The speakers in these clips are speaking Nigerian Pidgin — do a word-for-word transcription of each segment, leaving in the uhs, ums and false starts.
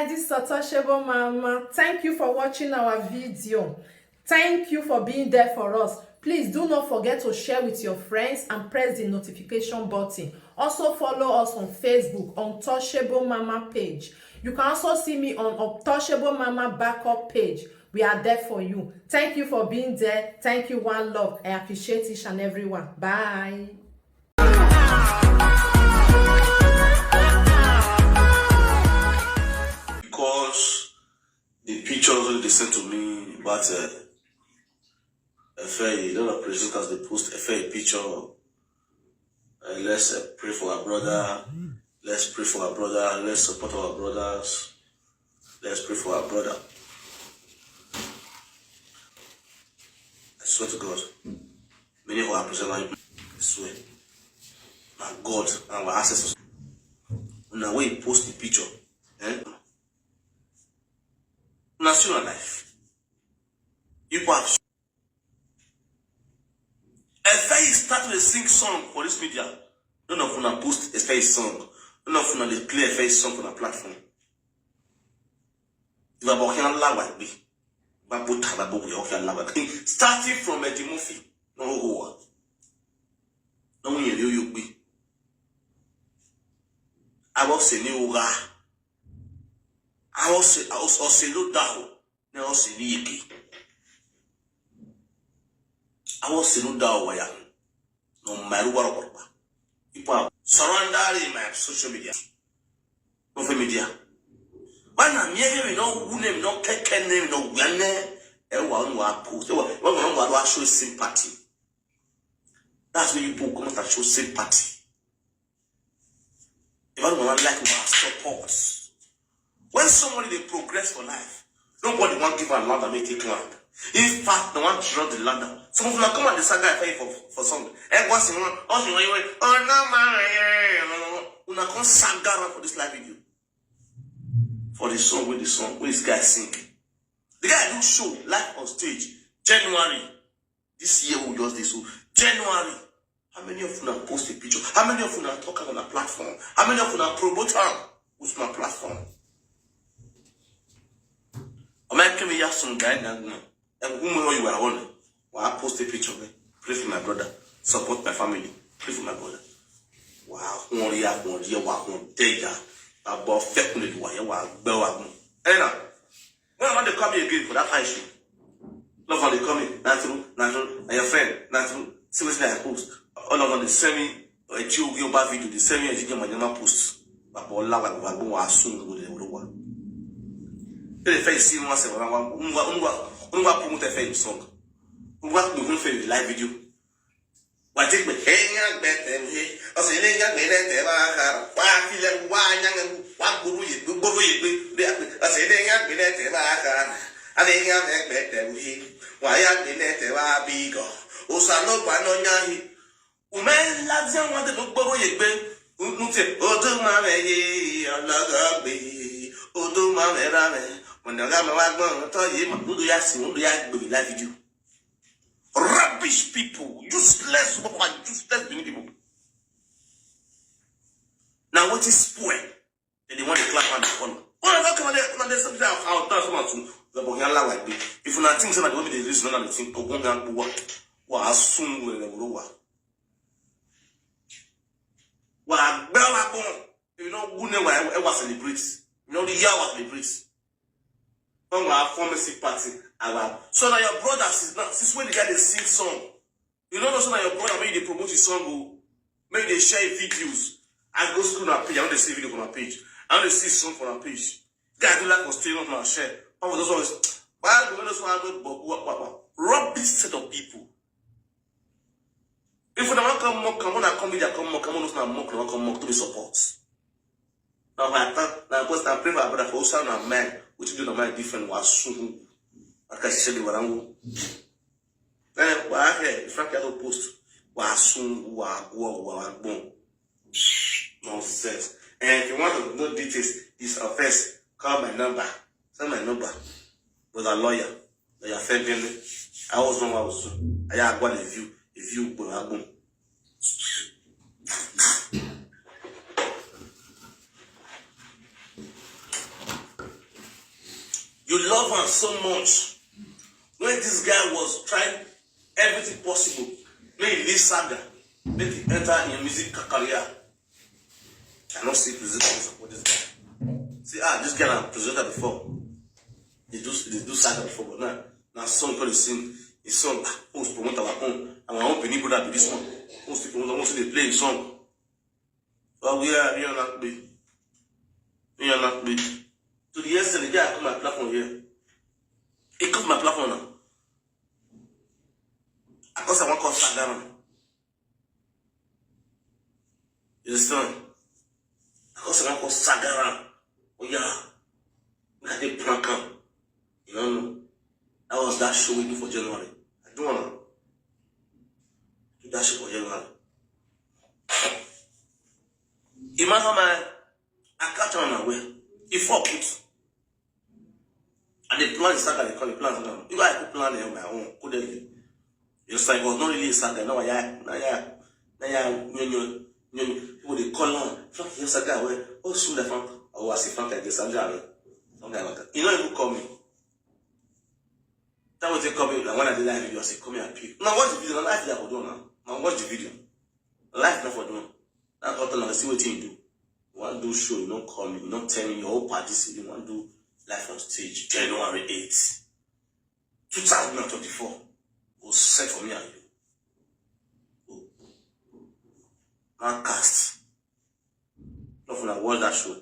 This is Untouchable Mama. Thank you for watching our video. Thank you for being there for us. Please do not forget to share with your friends and press the notification button. Also follow us on Facebook, Untouchable Mama page. You can also see me on Untouchable Mama backup page. We are there for you. Thank you for being there. Thank you, one love. I appreciate each and every one. Bye. Because the pictures wey dey send to me about uh, Efe, a lot of presenters dey post Efe picture. Uh, let's uh, pray for our brother. Let's pray for our brother. Let's support our brothers. Let's pray for our brother. I swear to God, many of our presenters, I swear, na God and our ancestors. Una wey post the picture, eh? Una still alive. You have Efe start to dey sing song for this media. None of una post Efe song. None of una dey play Efe song for the platform. Ìwà bọ̀ kí n láwà gbé. Bá bó tàbá bó wùyà ọ̀kẹ́ láwà gbé. Starting from Eddie Murphy. No go wa. No yẹn yóò yóò gbé. Àwọn sì ní o ra. Àwọn sì ọ̀sẹ̀ ló dà o. Ní ọ̀sẹ̀ ní yìí. Àwọn sì ló dà o wáyà. No matter what. People are surrendering my social media. Social media. When I'm here, we don't win them, don't take care them, don't win them. And one will post. One will show sympathy. That's when you people come out and show sympathy. If I don't like my support. When somebody dey progress for life, nobody wan give am ladder make e climb. In fact, dem wan drop the ladder. Some of una come and dey saga Efe for for song. Egwa si wọn, ọ si wọn iwe, ọ̀nà máa rẹ̀ yẹn. Una come saga am for this live video. For the song wey the song wey this guy sing. The guy do show live on stage January this year wey we just dey so. January. How many of una post a picture? How many of una talk am on a platform? How many of una promote am with my platform? Am I coming here some guy now? And who know you are on? Well, I post a picture of me. Pray for my brother. Support my family. Pray for my brother. Wow, one year, one year, one day. About fake me, why you are, why you are. Hey, now. When una dey come here again for that kind show, love una dey come here, na true, na true, na your friend, na true. See wetin I post. All of una dey send me Eji Ogi Oba video, dey send me Eji Ogi Oba post. Baba Ola wa wa wa sun wo le wo wa. They dey first see one say wa wa wa wa wa promote Efe song. Wa we go for live video. Wàtí pé èèyàn gbẹ̀tẹ̀ wúyé, ọ̀sẹ̀ ilé èèyàn gbé lẹ́tẹ̀ bá a kà rà, wà á fi lẹ́nu wá yángẹ́ wú, wà á gbóró yè gbé, gbóró yè gbé, bí a pè, ọ̀sẹ̀ ilé èèyàn gbé lẹ́tẹ̀ bá a kà rà, àbí èèyàn mẹ́ gbẹ̀tẹ̀ wúyé, wà á yá gbé lẹ́tẹ̀ bá a bí gọ̀, òsà ló gbà náà yá yìí. Ùmẹ́ ńlá tí àwọn àti ló gbóró yè gbé, nùtẹ̀, odò máa rẹ̀ yé, ọlọ́gọ́ gbé, odò máa rẹ̀ rà rẹ̀, mọ̀nà ọ̀gá mi wá gbọ́n, tọ́ yìí, mọ̀, lódò yá sí, lódò yá gbé láti jù. Rubbish people, useless, useless Benin people. Now what is spoil? They dey want to clap and follow. When I come there, when they say that our dance come out, the boy yalla like me. If una think say na the way they reason, na the thing, ogun gan gbuwa. Wa sun we le wa. Wa gbe wa bon. You know who ne wa e wa celebrate. You know the year wa celebrate. When we have pharmacy party, our so now your brother since now since when the guy dey sing song, you no know say na your brother wey you dey promote his song o, make you dey share his videos. I go school na page, I no dey see video for my page, I no dey see his song for my page. Guy do like for stay not na share. Papa just always why go those one go boku wa papa. Rubbish set of people. If una wan come mock am, una come media come mock am, una mock, una come mock to be support. Now I thank, now I go stand pray for my brother for Usa na man. What you do na man different was soon. I can say the warango. Eh, wa he, if I can post, wa soon, wa go, wa bon. Nonsense. And if you want to know details, it's a first. Call my number. Send my number. With a lawyer. Lawyer February. I was no one was soon. I got a view. If you go, I go. You love am so much. When this guy was trying everything possible, make he leave saga, make he enter im music career. I no see presenters support this guy. See, ah, this guy na presenter before. He do he do saga before, but now na song he dey sing. His song, ah, post promote our own. Our own Benin brother be this one. Post promote, I want to dey play his song. But we are, we are not big. We are not big. To the extent the guy come my platform here. He come my platform now. I cause I want call Sagaran. You understand? I cause I want call Sagaran. Oh yeah. I dey prank am. You don't know. That was that show we do for January. I do one. Do that show for January. Imagine how my I catch on my way. He fuck it. And the plan is that I call the plan. If I could plan it on my own, couldn't. You say I was not really a saga. Now I, now I, now I, you know, you know, people they call on. Frank, yes, I got away. Oh, shoot, I found. Oh, I see Frank like this. I'm driving. Something like that. You know, you call me. That was a call me. Like when I did that video, I said, "Come here, and pick." Now watch the video. Now life that for doing now. Now watch the video. Life not for doing. Now got to see what you do. You want to do show, you don't call me, you don't tell me your whole party. See, you want to do life on stage January eighth, two thousand and twenty-four. Was set for me and you. Man cast. Not for watch that show.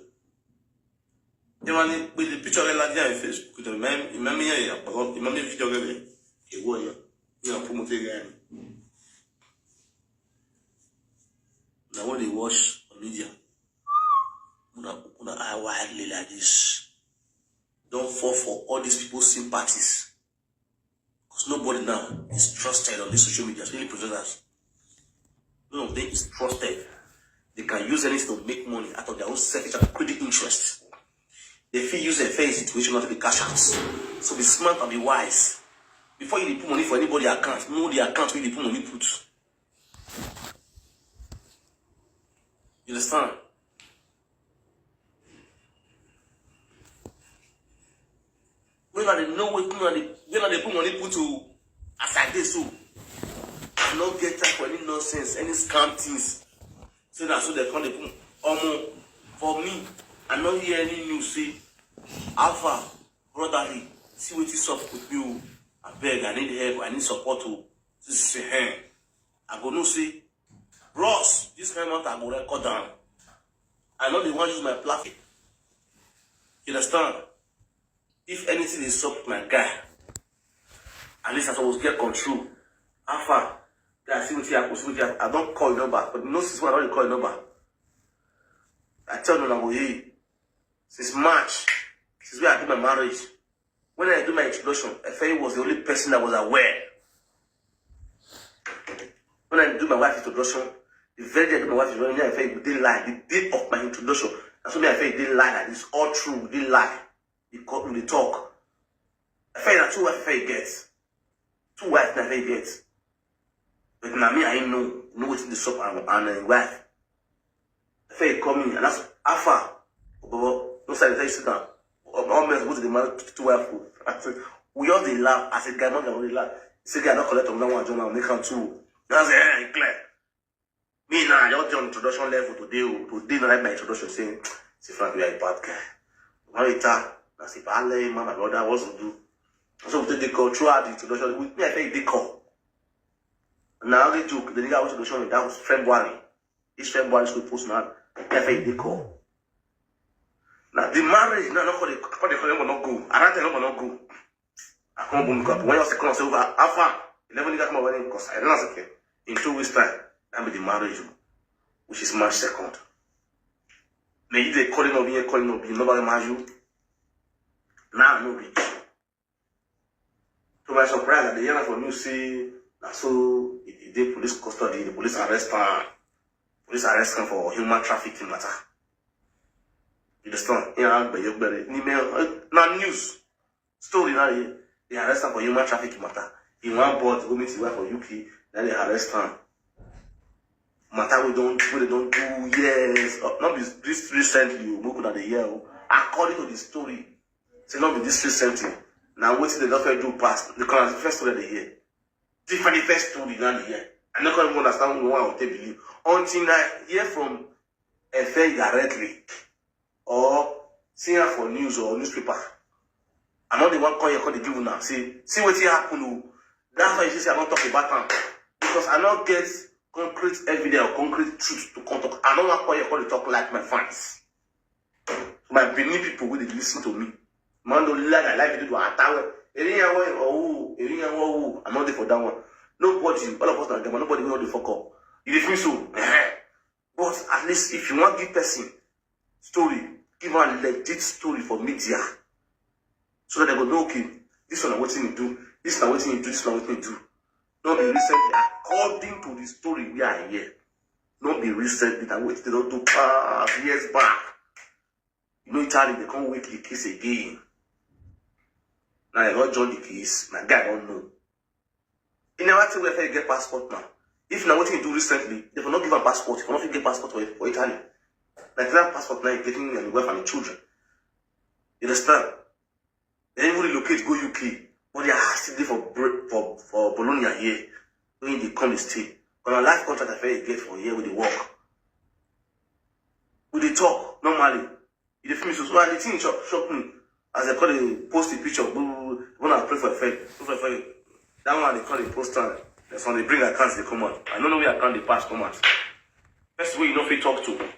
You want to put the picture of Elijah on Facebook? The man, you remember here, you remember video of it. It was you. You know, promote it again. Now what they watch on media? Una, una eye widely like this. Don't fall for all these people's sympathies. Because nobody now is trusted on these social media, especially presenters. None of them is trusted. They can use anything to make money out of their own selfish and greedy interests. They feel use a fair situation not to be cash out. So be smart and be wise. Before you dey put money for anybody account, know the account where you dey put money put. You understand? When I dey know wetin I dey, when I dey put money put to as I dey so, I no get time for any nonsense, any scam things. Say na so they come dey put omo for me. I no hear any news say Alpha brotherly. See wetin sup with me o. Abeg, I need help. I need support o. This is a hand. I go know say, bros, this kind matter I go record down. I know they want use my platform. You understand? If anything is up with my guy, at least I suppose get control. How far? Guy, see wetin happen, see wetin happen. I don't call your number, but no since when I don't call your number. I tell you now, hey, since March, since when I do my marriage, when I do my introduction, Efeyi was the only person that was aware. When I do my wife introduction, the very day I do my wife introduction, me and Efeyi, we dey lie. The day of my introduction, that's when me and Efeyi dey lie like this. All true, we dey lie. We dey talk. Efeyi na two wife Efeyi get. Two wife na Efeyi get. But na me I know, know wetin dey sup and, and uh, wife. Efeyi call me, and that's how far. Obobo, no side tell you sit down. All men supposed to dey marry two wife o. I said, we all dey laugh. I said, guy, man, we dey laugh. He said, guy, I don't collect on that one, John, I'll make am two. I said, eh, clear. Me now, I just dey on introduction level today o. Today na like my introduction say, see Frank, you are a bad guy. Marita, na say, Bale, man, my brother, what to do? So we take the call throughout the introduction. With me, I think they call. Now they joke. The nigga was introduction, that was February. This February school post now. I think they call. Now the marriage now, not call the call the call not go. I don't tell them not go. I can't boom cup. When you come say over Alpha, eleven niggas come over because I don't know. In two weeks time, that be the marriage, which is March second. Now you dey calling up here, calling up, you nobody marry you. Now no reach. To my surprise, I dey hear am for news say na so e e dey police custody, the police arrest am. Police arrest am for human trafficking matter. You understand? Yeah, agbẹ̀yẹ̀gbẹ̀rẹ̀. Ni me, eh, na news. Story na dey, they arrest am for human trafficking matter. He wan board go meet his wife for U K, then they arrest am. Matter we don, we don do years. Uh, not be this recently, we could have the year. According to the story, Say no be this recent thing. Now wetin dem don first do pass, the kind of first story I dey hear. Different first story now dey hear. I no come even understand who one take believe. Until I hear from Efe directly or see am for news or newspaper. I no dey wan come here come dey give una say, see wetin happen o. That's why you see say I don talk about am. Because I no get concrete evidence or concrete truth to come talk. I no wan come here come dey talk like my fans. My Benin people wey dey listen to me. Man don lie na life dey do atawe. Eriyan wo owo, eriyan wo owo. I no dey for that one. Nobody, all of us na dem, nobody wey no dey fuck up. You dey feel so? But at least if you wan give person story, give am legit story for media. So that they go know, okay, this one na wetin he do, this na wetin he do, this na wetin he do. No be recently, according to the story wey I hear. No be recently, na wetin they don do past years back. You know, Italy, they come wake the case again. Now I don join the case, my guy don know. He never tell where you get passport now. If na wetin he do recently, they for not give am passport. He for not fit get passport for, for Italy. Nigerian passport now, he getting and wife and children. You understand? They even relocate go U K, but their house still dey for Br- for for Bologna here. When they come, they stay. On a life contract, I fit get for here with the work. We dey talk normally. You dey feel me? So, so and the thing shock, shock me as I call the post the picture. Boo, boo, boo. When I pray for a friend, pray for a friend. That one they call the post time. That's when they bring accounts they come out. I don't know where account they pass come out. Person wey you no fit talk to.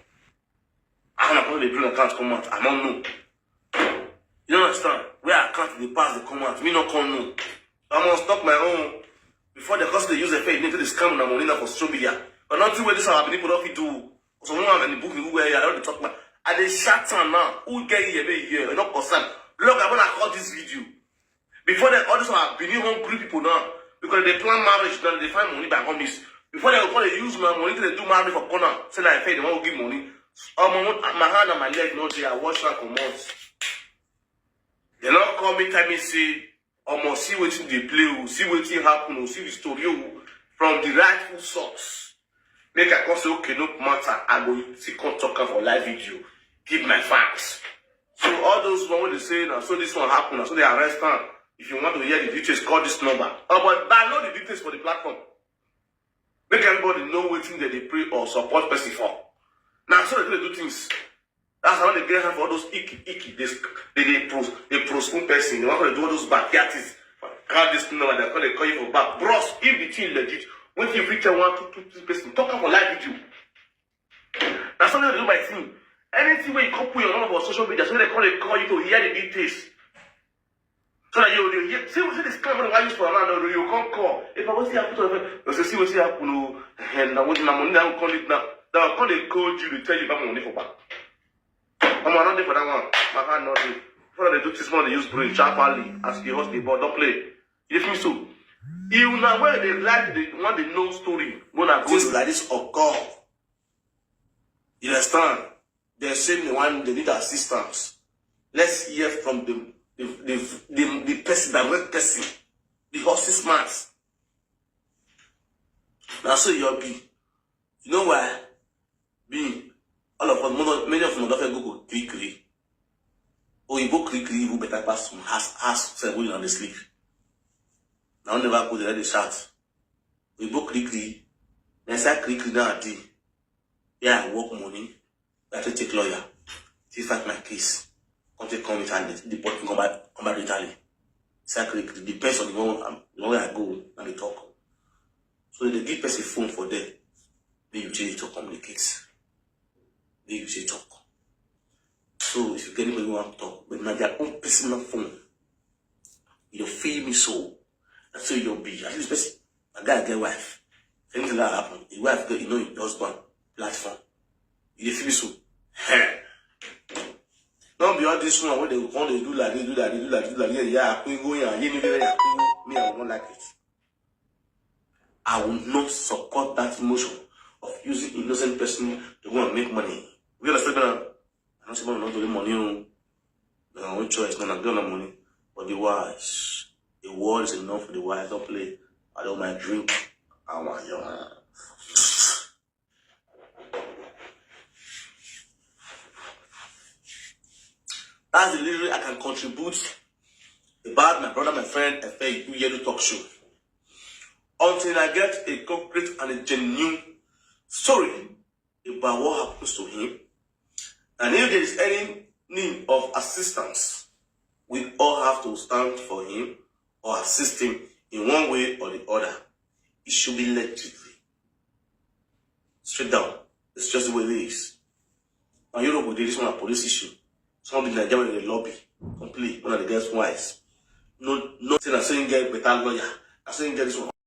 I no come dey bring account come out. I no know. You don't understand? Where account dey pass dey come out, me no come know. I must talk my own. Before they come dey use the fake name to dey scam na money na for social media. But nothing wey this our people don fit do. So no have any book where I don dey talk about. I dey shout am now. Who get here, make here? E no concern. Look, I wanna call this video. Before they, all this one, Benin hungry people now. Because they plan marriage now, they find money by homies. Before they go call, they use my money to dey do marriage for corner. Say like, hey, they want to give money. Um, my hand and my leg no dey. I wash am comot. They no call me, tell me say, omo, see wetin dey play o, see wetin happen o, see the story o, from the rightful source. Make I come say, okay, no matter. I go still come talk am for live video, give my facts. So all those one wey dey say na so this one happen, na so they arrest am. If you want to hear the details, call this number. Oh, but download the details for the platform. Make everybody know wetin dem dey pray or support person for. Na so they do things. That's how they get hand for all those icky icky. They they they pro they pro school person. They want to do all those backyard things. Call this number, they call they call you for back. Bros, if the thing legit, when you reach a one, two, two, three person, talk am for live video. That's how they do my thing. Anything where you come put your number for social media, so they call they call you to hear the details. So that you you hear, see what this camera I use for around, you come call. If I was here, put on, you say, see what here, no, and now what my money now call it now. Now call they call you to tell you about money for back. I'm not there for that one. My hand not there. For they do this one, they use brain sharply as the host the ball don't play. You feel so? You now where they like the one they know story. When I go to like this or call. You understand? They say they want they need assistance. Let's hear from the the the, the, the person, direct person, the horse's mouth. Now so you'll be. You know why? Being all of us, many of us don't go go kiri kiri. Oh, you go kiri kiri, you better pass some house house sef wey you dey sleep. Now never go there dey shout. We go kiri kiri. Na inside kiri kiri now I dey. Yeah, I work money. I have to take lawyer. Take fight my case. Come take come with and the body come back come back to Italy. Inside kiri kiri depends on the one um, the one wey I go and dey talk. So they give person phone for there. Make you change to communicate. Make you say talk. So if you get anybody who want to talk, but na their own personal phone. You feel me so. That's how you'll be. At least person, a guy get wife. Anything that happen, the wife get you know your husband platform. You dey feel me so. Hey. Don't be all this one where they want to do like this, do like this, do like this, do like this. Yeah, I couldn't go here. You know, me, I won't like it. I will not support that motion of using innocent person to go and make money. We understand that? I don't say money, not only money. Oh. Na own choice, no, na get na money. But the wise, the world is enough for the wise. Don't play. I don't mind drink. I want your That's the little I can contribute about my brother, my friend, Efe Yelu talk show. Until I get a concrete and a genuine story about what happens to him, and if there is any need of assistance, we all have to stand for him or assist him in one way or the other. It should be legit. Straight down. It's just the way it is. And Europe will do this one a police issue. Some of the Nigerians dey lobby, complain, one of the guys wise. No, no, say na so him get better lawyer. Na so him get this one.